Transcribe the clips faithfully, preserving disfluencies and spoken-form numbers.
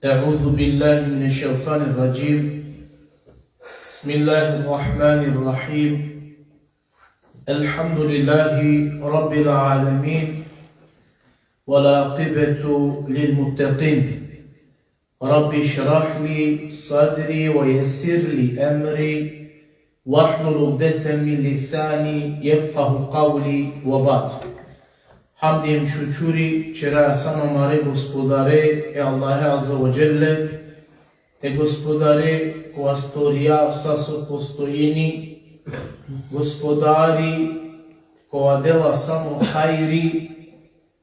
أعوذ بالله من الشيطان الرجيم. بسم الله الرحمن الرحيم. الحمد لله رب العالمين. والعاقبة للمتقين. رب اشرح لي صدري ويسر لي أمري واحلل عقدة من لساني يفقه قولي وبعد. Hamdi hem šukuri ćeraja samo amare Gospodare, e Allahe Azze ve Dželle, e Gospodare kova stvorija sa so postojini, Gospodari kova dela samo hajri,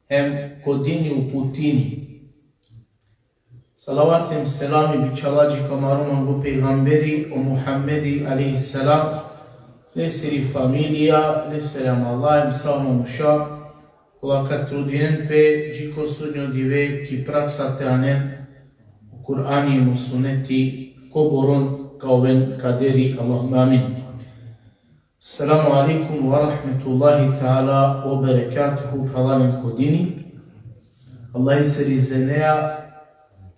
hem ko dini uputini. Salavat hem selami bičhalaja dži ko amaro manglo pejgamberi, o Muhammedi alejhi selam, lesiri familija, lesere amala hem sa o manuša kola ka trudinen pe dži ko sudnjo dive ki praksa te anen o Kur'ani hem o suneti, koboron ka oven kaderi, Allahumme amin. Selamu alejkum ve rahmetullahi teala ve berekatuhu, phralalen ko dini. Allahi seri zeneja,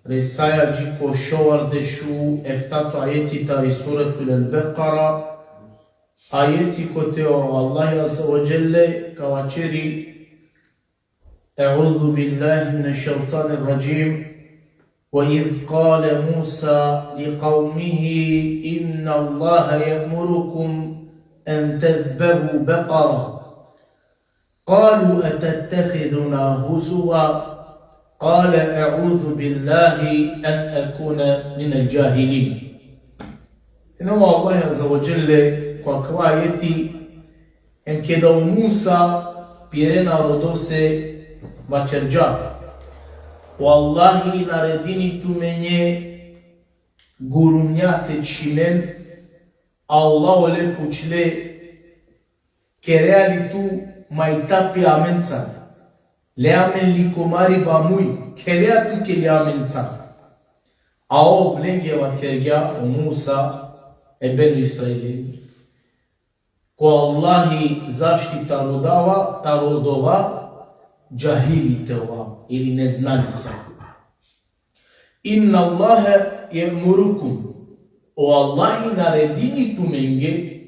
resaja dži ko šovardeš u eftato ajeti tari Suretul El-Bekara, ajeti kote o Allahi Azze ve Dželle ka vaćeri: أعوذ بالله من الشيطان الرجيم. وإذ قال موسى لقومه إن الله يأمركم أن تذبحوا بقرة. قالوا أتتخذنا هزوا. قال أعوذ بالله أن أكون من الجاهلين. Ine o Allahi Azze ve Dželle ko akava ajeti, em keda o Musa pire narodose vaćerđa: O Allahi naredini tumenđe gurumnja te čhinen, a ola ole pučle: Kerea li tu majtapi amencar? Lea amen li ko mariba muj, kerea tuke li amencar? A ov lenge vakergja, o Musa, e Benu Israilin: Ko Allahi zaštita rodava, taro dova, džahili te ova, ili neznalica. Inna Allahe je'murukum, o Allahi naredini tumenge.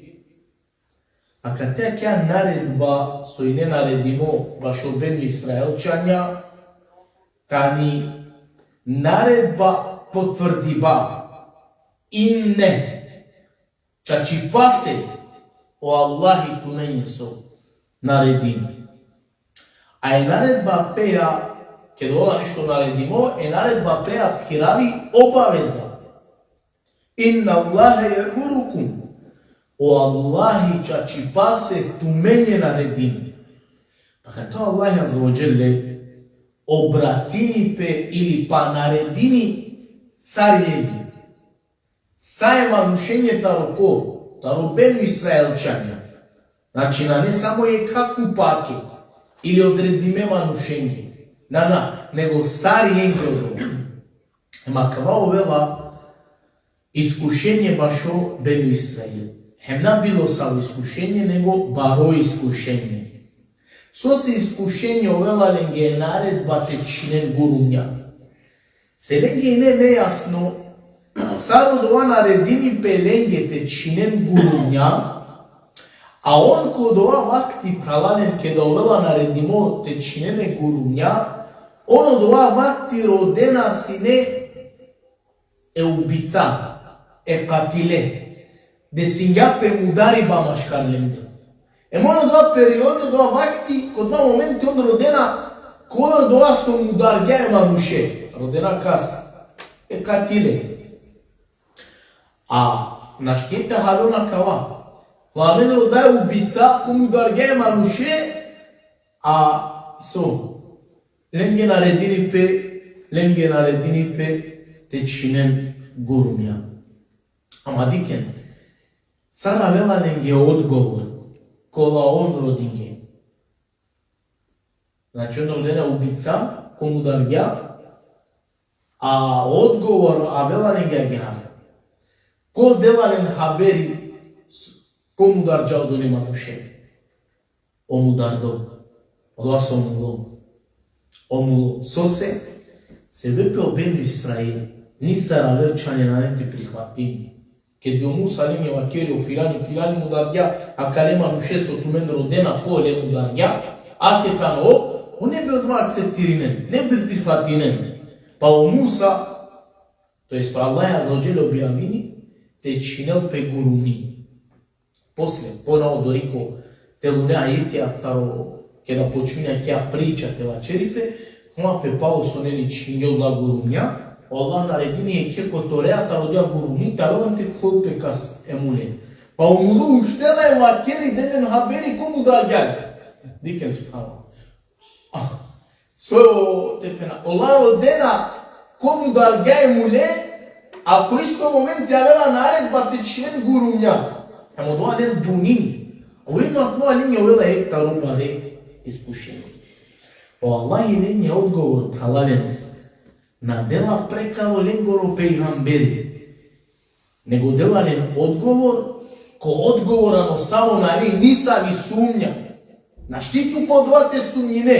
Akate akija naredba so ine naredimo bašo Benu Israilčanja, tani naredba potvrdiba. Inne, čačipase, o Allahi tumenge so naredini. A e naredba peja, keda ola nešto naredimo, e naredba peja phiravi obaveza. Inna Allahe je'murukum. O Allahi čačipase tumenge naredini. Pa kate o Allahi Azze ve Dželle obratini pe ili pa naredini sarijenge. Sa e manušenge taro ko, taro Benu Israilčanja. Znači, nane samo jekha kupake ili odredime manušenge. Na, na, nego sarijenge odova. Em akava ovela iskušenje bašo Benu Israil. Hem na bilo savo iskušenje, nego baro iskušenje. Sose iskušenje ovela lenge e naredba te čhinen gurumnja? Se lenge ine nejasno sar odova naredini pe lenge te čhinen gurumnja, a on ko odova vakti, phralalen, keda ovela naredimo te čhinen e gurumnja, on odova vakti rodena sine e ubica, e katile. Desingja pe mudariba maškar lende. Em on odova periodi, odova vakti, ko odova momenti on rodena, ko odova so mudargja e manuše. Rodena kas? E katile. A našti te halon akava. Amen rodaja ubica, ko mudargja e manuše, a so? Lenge naredini pe, lenge naredini pe te čhinen gurumnja. Ama dikhen, sar avela lenge odgovor, kola on rodinge. Znači, on rodena ubica, ko mudargja, a odgovor avela lenge agjaar. Ko dela len haberi, s-, ko mudargja odole manuše? O mudardo. Odova so mulo. O mulo. Sose? Sebepi o Benu Israil, nisar aver čhane nane te prihvatini. Ked o Musa lenge vakeri o filani, filani mudargja, akale manuše so tumen rodena, ko le mudargja, ake tano, on ne bi odma akceptirinen, ne bi prihvatinen. Pa o Musa, to jest pa Allah azze ve dželle objavini, te čhinel pe gurumni. Posle, po na odori ko telune ajetija taro, keda počmini akaja priča te vaćeri pe, huma pe palo so neli čhingje odola gurumnja, o Allah naredini jekhe kotorea taro odoja gurumni, te avel te khuvel pe kas e mule. Pa o mulo uštela e vakeri, de len haberi ko mudargja. Dikhen, subhanallah. Ah, so te phena. Ola rodena ko mudargja e mule, a ko isto momenti avela naredba te čhinen gurumnja. Hem odova len bunini. Ujedno akava lenge ovela jekh taro bare iskušenje. O Allah lenge odgovor, phralalen, na dela prekalo lengoro pejgamberi. Nego dela len odgovor, ko odgovor ano savo nane nisavi sumnja. Našti tu ko odova te sumnjine.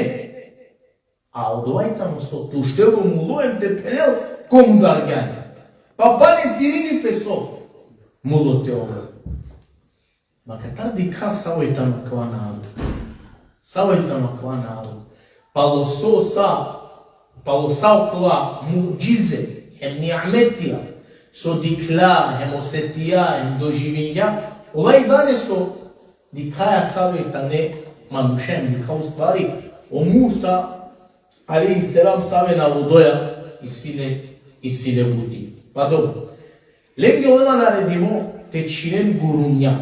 A odova i tano so te uštel o mulo hem te phenel ko mudargja. Pa pale te irini pe so mulo te ovel. Ma katar dikha savo i tano akava narod. Savo i tano akava narod. Palo so sa, palo sa okola mudžize, hem nimetija, so dikhlja, hem osetija, hem doživingja, ola i danas so dikhaja save tane manuše, hem dikha u stvari, o Musa, alejhi selam, save narodoja isi le, isi le buti. Pa dobro. Lenge ovela naredimo te čhinen gurumnja.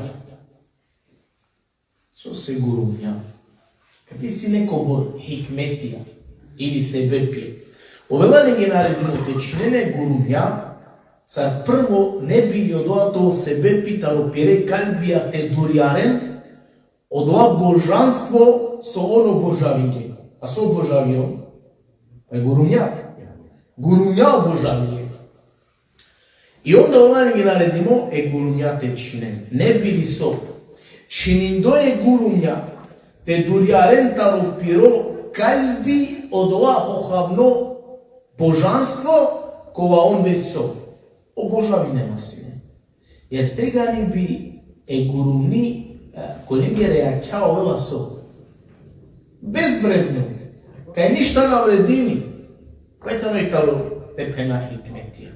Sose gurumnja? Kate isi nekobor hikmetija ili sebepija. Ovela lenge naredimo te čhinen e gurumnja, sar prvo ne bi li odova te ovel sebepi taro pire kalbija te durjaren odova božanstvo so on obožavinge. A so obožavinge? Pa e gurumnja. Gurumnja obožavinge. I onda ovela lenge naredimo e gurumnja te čhinen. Ne bi li so čhinindo e gurumnja te durjaren taro piro kalbi odova hohavno božanstvo kova on već so obožavinena sine. Jer tegani bi e gurumni, e, ko lengere jakha ovela so? Bezvredno. Kaj ništa na vredini. Kaj tano i taro te phena hikmetija.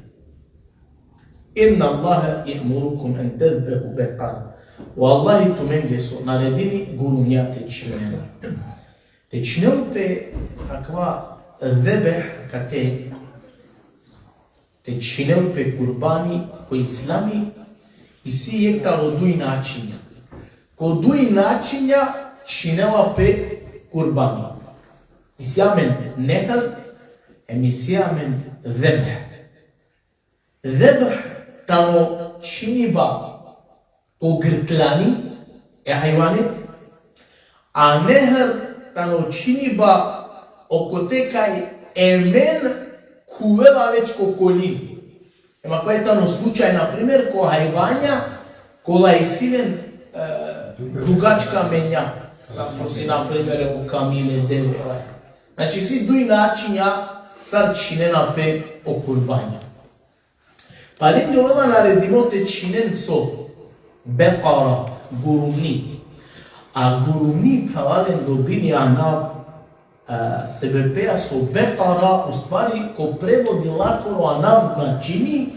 Inna Allahe je'murukum en tezbehu bekara. O Allahi tumenge so naredini gurumnja te čhinen. Te čhinel pe akava zebh, kate te čhinel pe kurbani ko islami, isi jekh taro duj načinja. Ko duj načinja čhinela pe kurbani. Isi amen nehr, hem isi amen zebh. Zebh tano čhiniba ko grklani e hajvani, a nehr tano čhiniba okote kaj amen khuvela već ko kolin. Ema kaj tano slučaj, na primer, ko hajvanja kola isi len, e, dugačka menja. Sar so si, na primer, o kamile, deve, ovaj. Znači, si duj načinja sar čhinena pe o kurbanja. Pa lenge ovela naredimo te čhinen so? Bekara, gurumni. A gurumni, phralalen, dobini anav, e, sebepeja so bekara, u stvari, ko prevodi lakoro anav značini,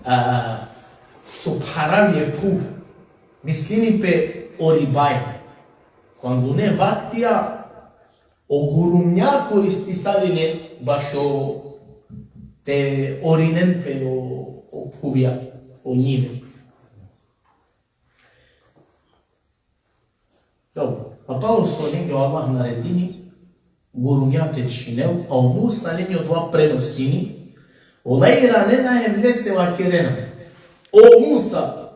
e, so pharavi e phuv. Mislini pe o ribaja. Ko angune vaktija, o gurumnja koristisali len bašo te orinen pe o, o phuvja, o njive. Dobro, pa palo so lenge o Allah naredini gurumnja te čhinel, a o Musa lenge odova prenosini, ola iranena hem lese vakerena: O Musa,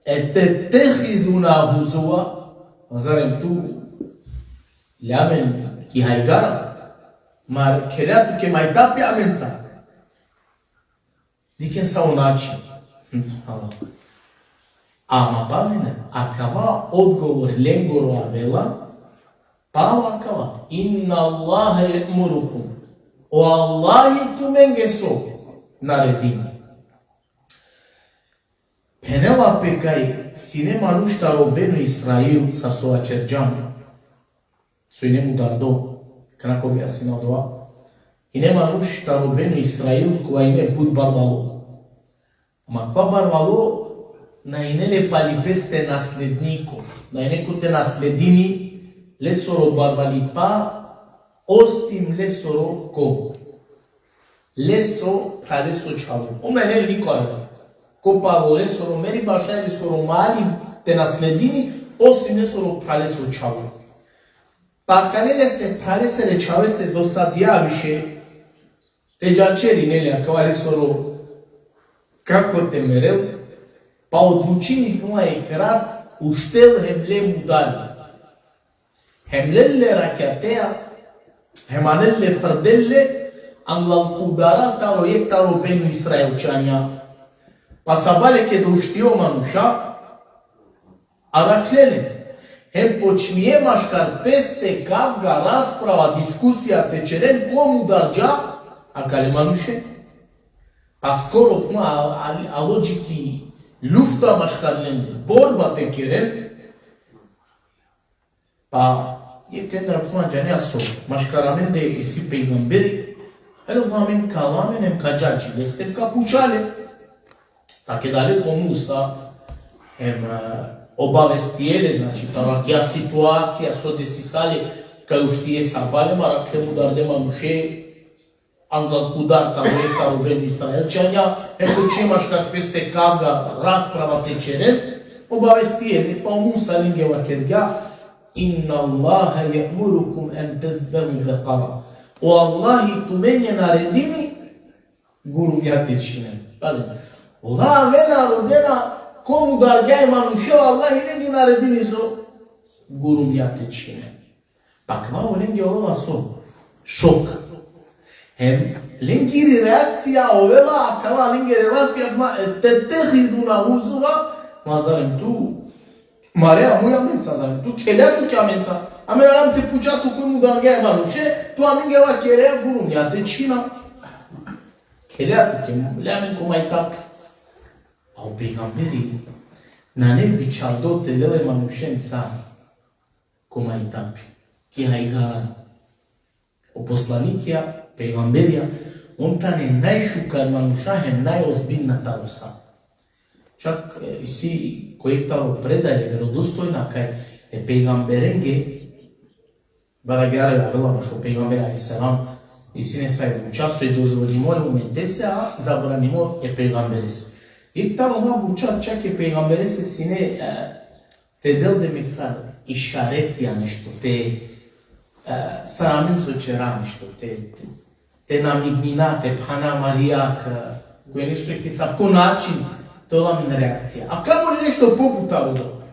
etettehizuna huzua, zarem tu le amen ki hajgara, mar kherea tuke majtapi amenca. Dikhen sa o način. Subhanallah. Ama pazinen, akava odgovor lengoro avela, palo akava: Inna Allahe je'murukum. O Allahi tumenge so naredini. Phenela pe kaj sine manuš taro Benu Israil, sar so vaćerđam, so ine mudardo, kana ko objasnina dova. Ine manuš taro Benu Israil, kova ine but barvalo. Ama kova barvalo, na ine le pali peste nasledniko, na ine ko te nasledini lesoro barvalipa, osim lesoro ko. Leso phraleso čhavo. Ov na ine niko avera. Ko palo lesoro meriba, šaj lesoro mali te nasledini, osim lesoro phraleso čhavo. Pa akale lese phralesere čhavese dosadija više te džaćeri, neli, akava lesoro kako te merel, pa odlučini, phenela, jekh rat uštel hem le mudar. Hem lel le rakjateja, hem anel le, frdel le anglal kudara taro jekh taro Benu Israilćanja. Pa sabale keda uštio manuša, arakhle le. Hem počmie maškar peste kavga, rasprava, diskusija te ćeren ko mudarđa akale manuše. Pa skoro, phenela, a, a, alo dži ki lufta maškar lende, borba te keren. Pa jekh lendar, phenela, džanea so, maškar amende isi pejgamberi, alo, phenela, amen ka avel amen hem ka dža dži leste hem ka puča le. Pa keda ale ko Musa, hem, e, obavestie le, znači, taro akija situacija so desisale, kaj uštie sabale, arakhle mudarde manuše, anglal kudar taro jekh taro Benu Israilćanja, hem počmie maškar peste kavga, rasprava te ćeren, obavestie le, pa o Musa lenge vakergja: Inna Allahe je'murukum en tezbehu bekara. O Allahi tumenge naredini gurumja te čhinen. Pazi. Ola avena, rodena, ko mudargja e manuše, o Allahi lenge naredini so? Gurumja te čhinen. Pa akava olenge ovela so? Šok. Hem lengiri reakcija ovela, akava lengere lafija: Etettehiduna huzuva, ma zarem tu marea muj amenca, zarem tu khelea tuke amenca? Amen aljam te puča tut ko mudargja e manuše, tu amenge vakerea gurumja te čhina. Khelea tuke, lea amen ko majtapi. A o pejgamberi nane bičhaldo te lel e manušenca ko majtapi, ki hajgara. O poslanikija, pejgamberija, on tane najšukar manuša hem najozbiljna taro sa. Čak, e, isi ko jekh taro predaja verodostojna kaj e pejgamberenge, baragjaar avela bašo pejgamberi alejhi selam, isi nesave buča so i dozvolimo e umetese, a zabranimo e pejgamberese. Jekh taro ola buča, čak e pejgamberese sine, e, te del, demek, sar išaretija nešto, te, e, sar amen so ćera nešto, te, te, te namignina, te phana: Mari jakh, e, ko nešto, ki sako način te ovel amen reakcija. A kamoli nešto pobut taro odova.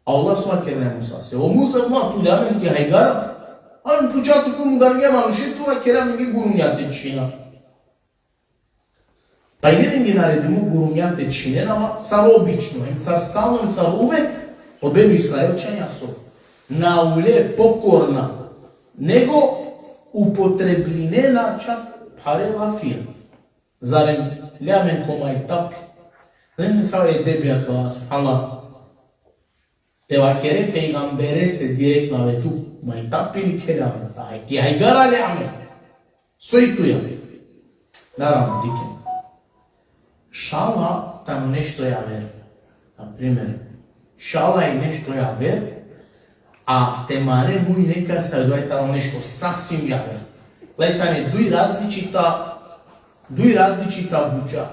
A ola so vakerena e Musase: O Musa, ma tu le amen ki hajgara, amen puča tut ko mudargja e manuše, tu vakere amenge gurumja te čhina. Pa ine lenge naredimo gurumja te čhinen, ama sar obično, hem sar stalno, hem sar uvek, o Benu Israilćanja so? Na ule pokorna, nego upotrebinena čak phare lafija. Zarem, lea amen ko majtapi. Znači, nesave edebi akava, subhanallah. Te vakere pejgamberese direktno: Ave tu majtapi ili khelea amenca? Haj, ki hajgara lea amen. Soj tuja? Naravno, dikhen. Šala tano nešto javer. Na primer, šala i nešto javer, a te mare muj nekasa, dova tano nešto sasvim javer. Dova tane duj različita, duj različita buča.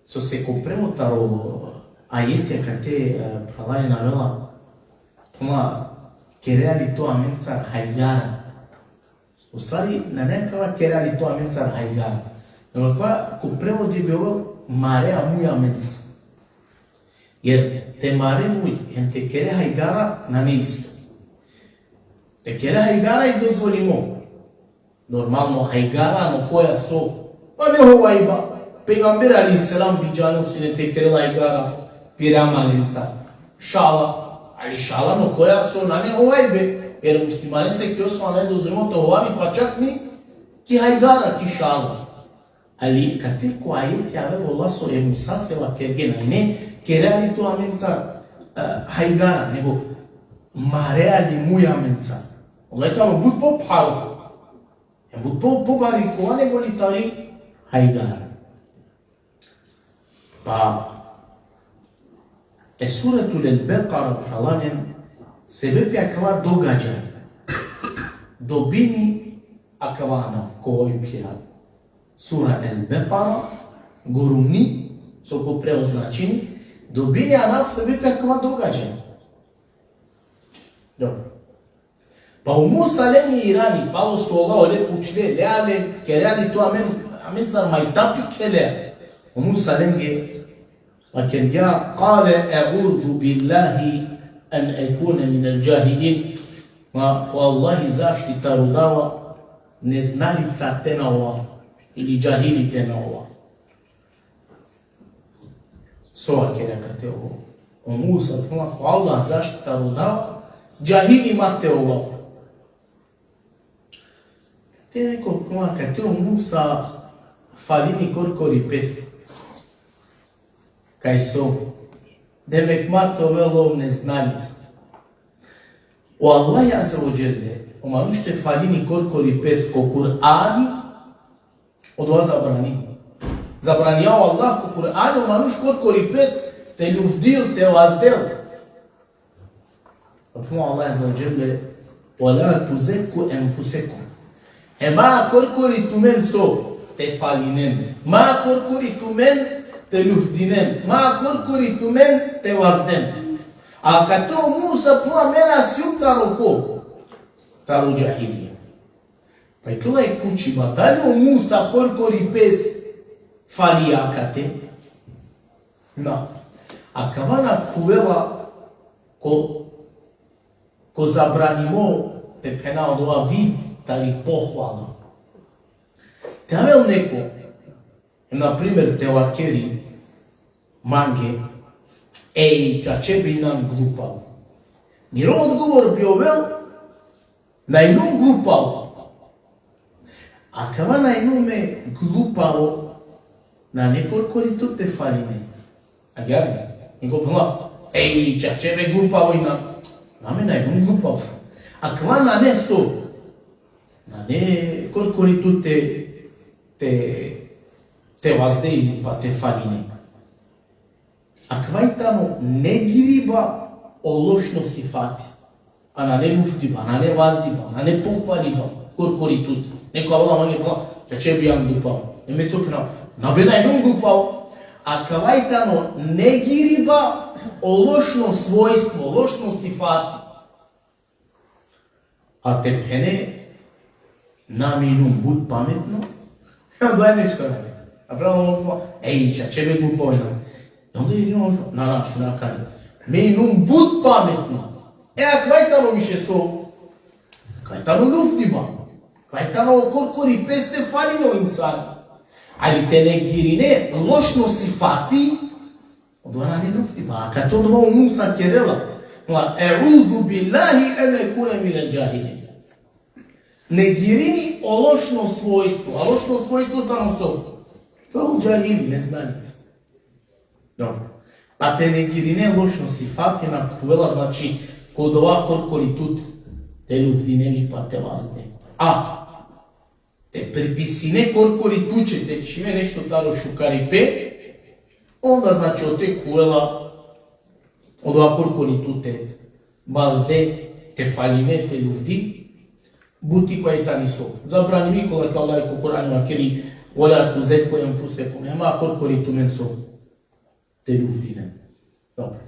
So se ko prvo taro ajetja kate, e, phralalen avela, phenela: Kerea li tu amencar hajgara? U stvari, nane akava kerea li tu amencar hajgara. Nego akava ko prevodi bi ovela: Mare muj amencar. Jer te mare muj hem te kere hajgara nane isto. Te kere hajgara i dozvolimo. Normalno, hajgara ano koja so, pa nane hovajba. Pejgamberi alejhi selam bi džanel sine te kerel hajgara pire amalenca. Šala, ali šala ano koja so nane hovajbe. Jer muslimanese ki osnova nane dozvolimo te hovavi, pa čak ni ki hajgara, ki šala. Ali kate ko ajeti avela o Allah so e Musase vakerge, nane kerea li tu amenca, e, hajgara, nego marea li muj amenca. Allah tano but popharo. E but po, pobari kova nego li tari hajgara. Pa e Suretul El-Bekara, phralalen, sebepi akava događaj dobini akava anav, kova i phira. Sura El-Bekara, gurumni, so ko prevod značini, dobini anav sebepi akava događaj. Dobro. Pa o Musa lenge irani, palo so ola ole pučle, le ale, kerea li tu amen, amencar majtapi, kele. O Musa lenge vakergja: "Kale e'udhu billahi en ekune minel džahilin." Ma, ko Allahi zaštita rodava, neznalica te na ova, ili džahili te na ova. So vakergja kate o, o Musa, phenela: "Ko Allah zaštita rodava, džahili ma te ovav." Te neko phenela kate o Musa falini korkori pes. Kaj so? Demek ma te ovel ov neznalica. O Allah azze ve dželle, o manuš te falini korkori pes ko Kur'ani, odova zabrani. Zabranija o Allah ko Kur'ani o manuš korkori pes te lufdil, te vazdel. Phenela o Allah azze ve dželle: "Ve la tuzekku enfusekum." Hem ma korkori tumen so te falinen. Ma korkori tumen te lufdinen. Ma korkori tumen te vazden. A kate o Musa phenela: "Me na sijum taro ko? Taro džahilija." Pa i tula i pučiba, dali o Musa korkori pes falija kate? Na. Akava na khuvela ko, ko zabranimo, te phena, odova vid tari pohvala. Te avel neko, na primer, te vakeri mange: "Ej, čače, be injan glupav." Miro odgovor bi ovel: "Na injum glupavo." Akava "na injum me glupavo" nane korkori tut te faline. Agjaar li? Neko phenela: "Ej, čače, be glupavo injan." Na, me na injum glupavo. Akava nane so? Nane korkori tut te, te, te vazde ili pa te faline. Akava i tano negiriba o lošno sifati. A nane luftiba, nane vazdiba, nane pohvaliba korkori tut. Neko avela mange phenela: "Čače, be injan glupavo." E me so phenav? Na, be na injum glupavo. Akava i tano negiriba o lošno svojstvo, lošno sifati. A te phene: "Na, me injum but pametno", ja, daj nešto nane. A pravo ono: "Ej, čače, be glupavo injan." I onda je ono: "Na, na, šun akari. Me injum but pametno." E, akava i tano više so? Akava i tano luftiba. Akava i tano korkori pes te faline o insani. Ali te negirine lošno sifati, odova nane luftiba. A kate odova o Musa kerela: "E'udhu billahi en ekune minel džahilin." Negirini o lošno svojstvo. A lošno svojstvo tano so? Tano džahili, neznalica. Dobro. Pa te negirine lošno sifati na khuvela, znači, ko odova korkori tut te lufdine ili pa te vazde. A te pripisine korkori tuće te čhine nešto taro šukaripe, onda, znači, ote khuvela odova korkori tut te vazde, te faline, te lufdi, buti koja i tani so? Zabranimi, kola ki Allah ko Kur'ani vakeri: "Ve la tuzekku enfusekum", hem ma korkori tumen so te lufdinen. Dobro.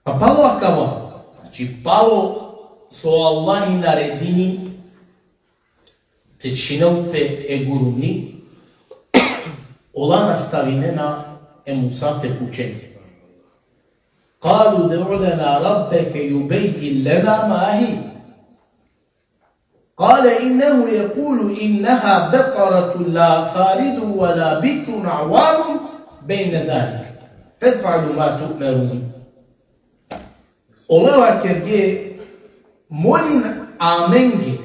A palo akava, znači, palo so Allah naredini te čhinel pe e gurumni, ola nastavinena e Musa te pučen. "Kalu ud'u lena rabbeke jubejjin lena ma hi." "Kale innehu jekulu inneha bekaratun la faridun ve la bikrun avamun bejne zalik. Fef'alu ma tu'merun." Ola vakerge Molin amenge,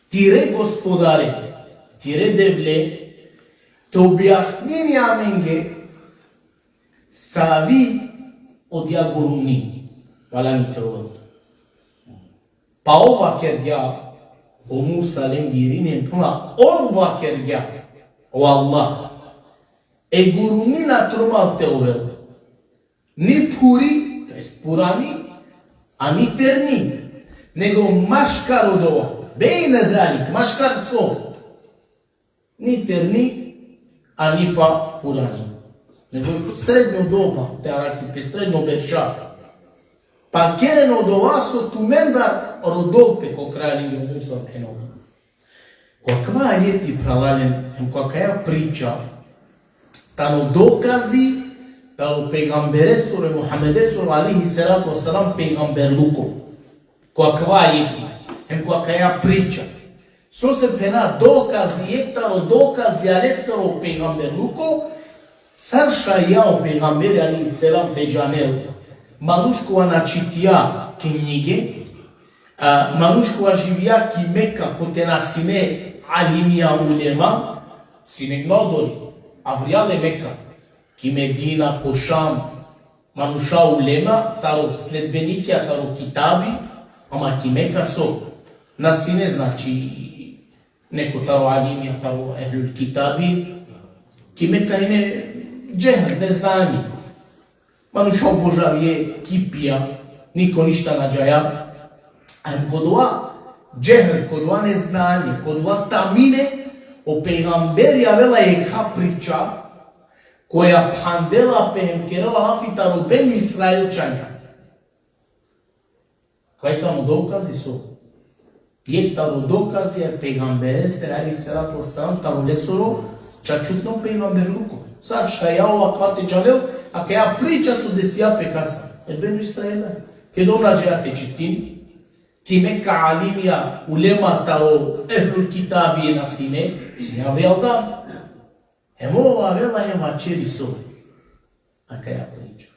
tire Gospodare, tire Devle, te objasnini amenge savi odija gurumni, valjani te ovel. Pa ov vakergja, o Musa lenge irini, puna ov vakergja, o Allah, e gurumni na trumal te ovel ni phuri, to jest purani, a ni terni, nego maškar odova. Bejne zalik, maškar so? Ni terni, a ni pa purani. Nego srednjo doba, te arakhi pe srednjo berša. Pa keren odova so tumendar rodol pe, ko kraj lenge o Musa phenol. Ko akava ajeti, phralalen, hem ko akaja priča, tano dokazi taro pejgamberesoro, Muhammedesoro alejhi salatu ve selam, pejgamberluko. Ko akava ajeti, hem ko akaja priča. Sose phena dokazi, jekh taro dokazi lesoro pejgamberluko, sar šaja o pejgamberi alejhi selam te džanel. Manuš kova na čitija knjige, a, manuš kova živija ki Meka, kote na sine alimija, ulema, sine gno odori, avrijal e Meka, ki Medina, ko Šam, manuša ulema, taro sledbenikija, taro kitabi, ama ki Meka so, na sine, znači, neko taro alimija, taro ehlul kitabi, ki Meka ine džehl, neznanje. Manuša obožavije kipija, niko ništa na džaja. Em kodova džehl, kodova neznanje, kodova tamine, o pejgamberi avela jekha priča, koja phandela pe hem kerela lafi taro Benu Israilčanja. Kaj tano dokazi so? Jekh taro dokazi e pejgamberesere alejhi salatu ve selam, taro lesoro čačutno pejgamberluko. Sar šaja ov akava te džanel, akaja priča so desija pe kasa? E Benu Israila. Keda ov na džaja te čitini, ki Meka alimija, ulema taro ehlul kitabi na sine, sine avrijal dan. Hem ov avela hem vaćeri so? Akaja priča.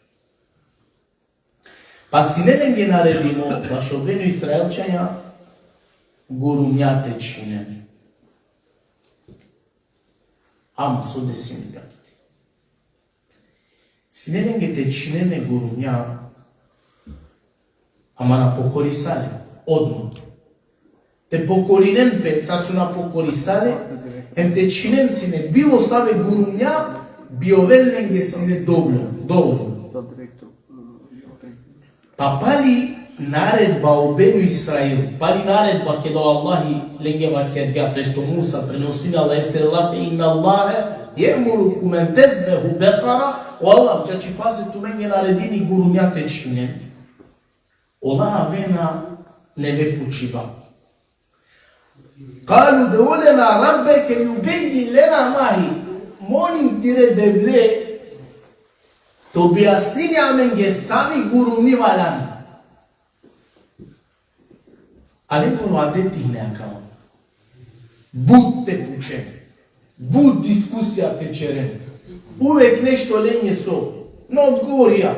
Pa sine lenge naredimo, bašo Benu Israilčanja, gurumnja te čhinen. Ama so desini pe akate? Sine lenge te čhinen e gurumnja, ama na pokorisale odma. Te pokorinen pe, sar so na pokorisale, hem te čhinen sine bilo save gurumnja, bi ovel lenge sine dovoljno, dovoljno. Pa pali naredba o Benu Israil, pali naredba keda o Allahi lenge vakergja, to jest o Musa prenosini Allahesere lafi: inna Allahe je'murukum en tezbehu bekara, o Allah čačipaste tumenge naredini gurumnja te čhinen. Ola avena neve pučiba. Kalu ud'u lena rabbeke jubejjin lena ma hi. Molin tire Devle te objasnini amenge savi gurumni valjani. Alengoro adeti hine akava. But te pučen. But diskusija te ćeren. Uvek nešto lenje so na odgovorija.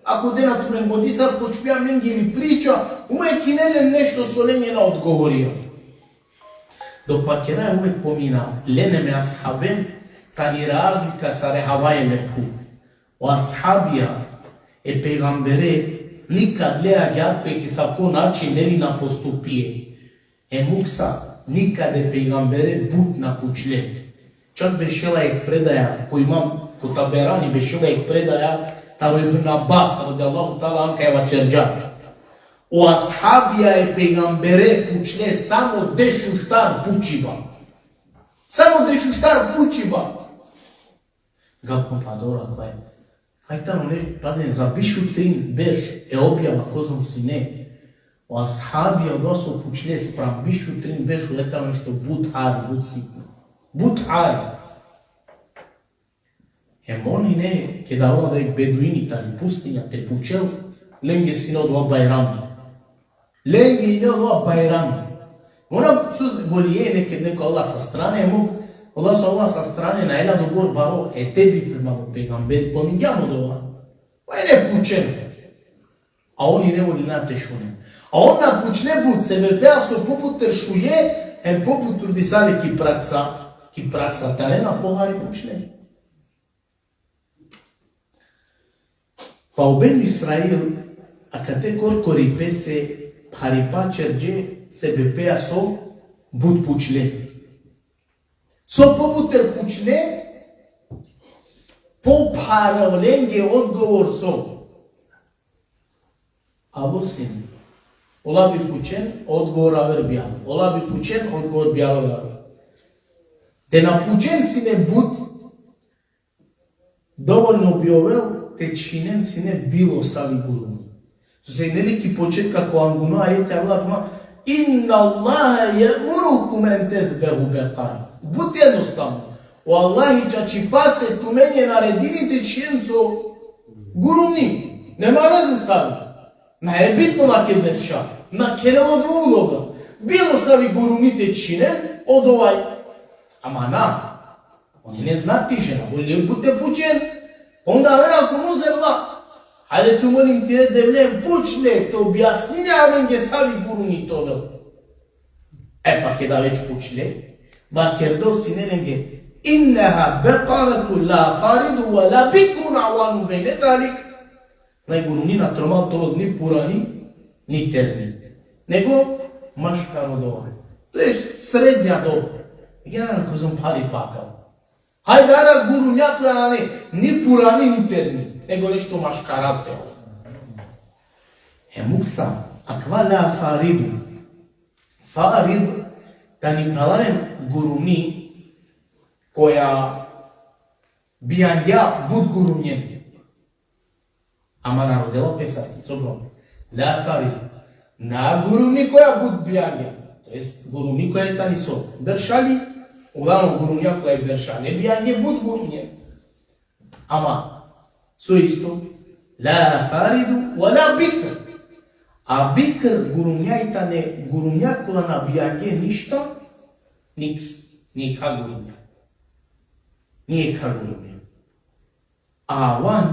Ako dena tumen godi, sar počmija amengiri priča, uvek hine len nešto so lenje na odgovorija. Dok pa kera uvek pomina, lene me ashaben, tani razlika sar e havaje me phu. O ashabija e pejgambere nikad le agjaar pe ki sako način len i na postupije. E muksa nikad e pejgambere but na pučle. Čak bešela jekh predaja, ko imam, ko Taberani bešela jekh predaja, taro Ibn Abbas, radijallahu ta'ala anhu, kaj vaćerđa: o ashabija e pejgambere pučle samo dešuštar pučiba. Samo dešuštar pučiba. Gapon pa dora kaj. Kaj tano ne, pazin, za biš u trin berš e objava kozom sine. O ashabija odova so pučle spram biš u trin berš, ole tano nešto but hari, but sitno. But hari. Hem on hine, keda avela jekh beduini tari pustinja te pučel, lenge sine odova bajrami. Lenge ine odova bajrami. Ona so volije neked neko avela sa strane, mo, odova so avela sa strane, na ela dobor baro edebi prema o pejgamberi, pomingjam odova. Pa ine pučen. A on ine volina te šunen. A on na pučle but, sebepea so pobut te šuje, hem pobut trudisale ki praksa, ki praksa te anena pohari pučle. Pa o Benu Israil, akate korkori pese pharipa ćerđe, sebepea so but pučle. So pobuter pučle, popharo lenge odgovor so. Alo sine. Ola bi pučen, odgovor aver bi alo. Ola bi pučen, odgovor bi alo. Te na pučen sine but, dovoljno bi ovel te čhinen sine bilo savi guruni. So sine li ki početka ko anguno ajeti avela tuma: Inna Allahe je'murukum en tezbehu bekara. But jednostavno. O Allahi čačipase tumenđe naredini te čhinen so guruni. Nema veze savi. Nae bitno vaker berša. Na kerela odova uloga. Bilo savi guruni te čhinen, odova. Ama na. Oni ne zna ti žena, bolje but te pučen. Onda aver ako mu zerla. Hajde tu molim tire Devle, pučle, te objasnine amenge savi guruni te ovel. E pa keda već pučle, vakerdo sine lenge: Inneha bekaratu la faridu ve la bikrun avanun bejne zalik. Naj guruni na tromal te ovel ni purani, ni terni. Nego maškaro doba. To jest srednja doba. Gena na kozom phari pakal. Hajde ara gurunja koja nane ni purani ni terni, nego nešto maškaral te ovel. Hem uksa, akava la faridu. Farid, tani, phralalen, guruni koja bijangja but gurunjen. Ama na rodela pe sar ki, so problem. La farid. Na guruni koja but bijangja. To jest guruni koja tani so. Beršali, uglavnom gurunja koja beršali bijangja but gurunjen. Ama, so isto, la faridu, ve la bikr. A bikr gurunja i tane, gurunja koja na bijangja ništa, niks, nikha gurunja. Nikha gurunja. A avan,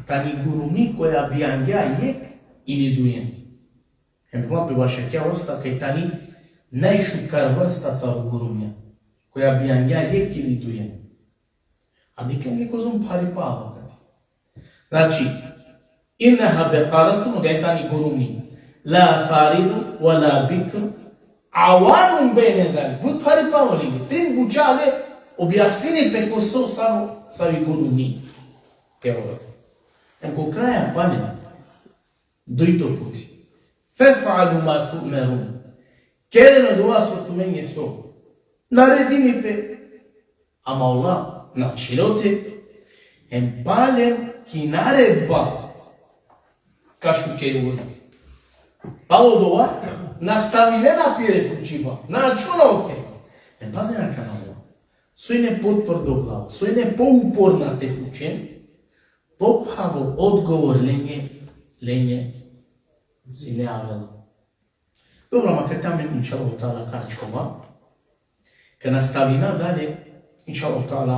tani guruni koja bijangja jek ili dujen. Hem pe vašakja vrsta kaj tani najšukar vrsta taro gurunja. Koja bijangja jek ili dujen. A dikhen kozom pharipa akate. Znači, inneha bekaratun, oda tani guruni. La faridu, ve la bikr, avanun bejne zalik. But pharipa olinge. Trin bučale, objasnini pe ko so samo savi guruni. Evo. Em ko kraja pale. Dujto puti. Fef'alu ma tu'merun. Keren odova so tumenge so naredini pe. Ama ola na ćhilo te. Hem palem ki naredba ka šuke uri. Palo odova nastavinena pire pučiba. Na ačhona ote. Hem pazena kana ola. So ine potvrdo glava, so ine pouporna te pučen, popharo odgovor lenge, lenge sine avela. Dobro, ama kate amen, inšallah teala, ka ačhova. Ka nastavina dalje, inšallah teala,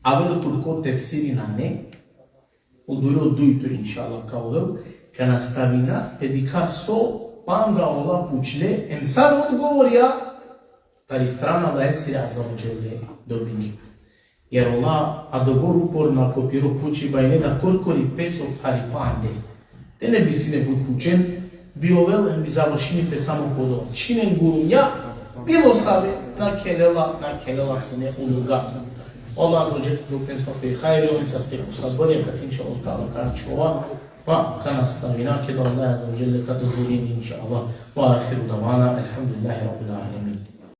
avel kurko tefsiri nane, o dujto, dujto, inšallah, ka ovel, ka nastavina, te dikha so panda ola pučle, em sar odgovorja, tari strana Allahesiri azze ve dželle dobinge. Jer ola adobor uporna ko piro pučiba ine da korkori pese pharipa ande. Te ne bi sine but pučen, bi ovel, bi završini pe samo ko odova. Čhinen gurunja, bilo save, na khelela, na khelela sine uloga. Allah azze ve dželle te del pe svako hajri, oven saste ko sabri, a kate inšallah teala ka ačhova, pa ka nastavina, keda Allah azze ve dželle ka dozvolini, inšallah. Ve ahiru davana, elhamdulillahi rabbil alemin.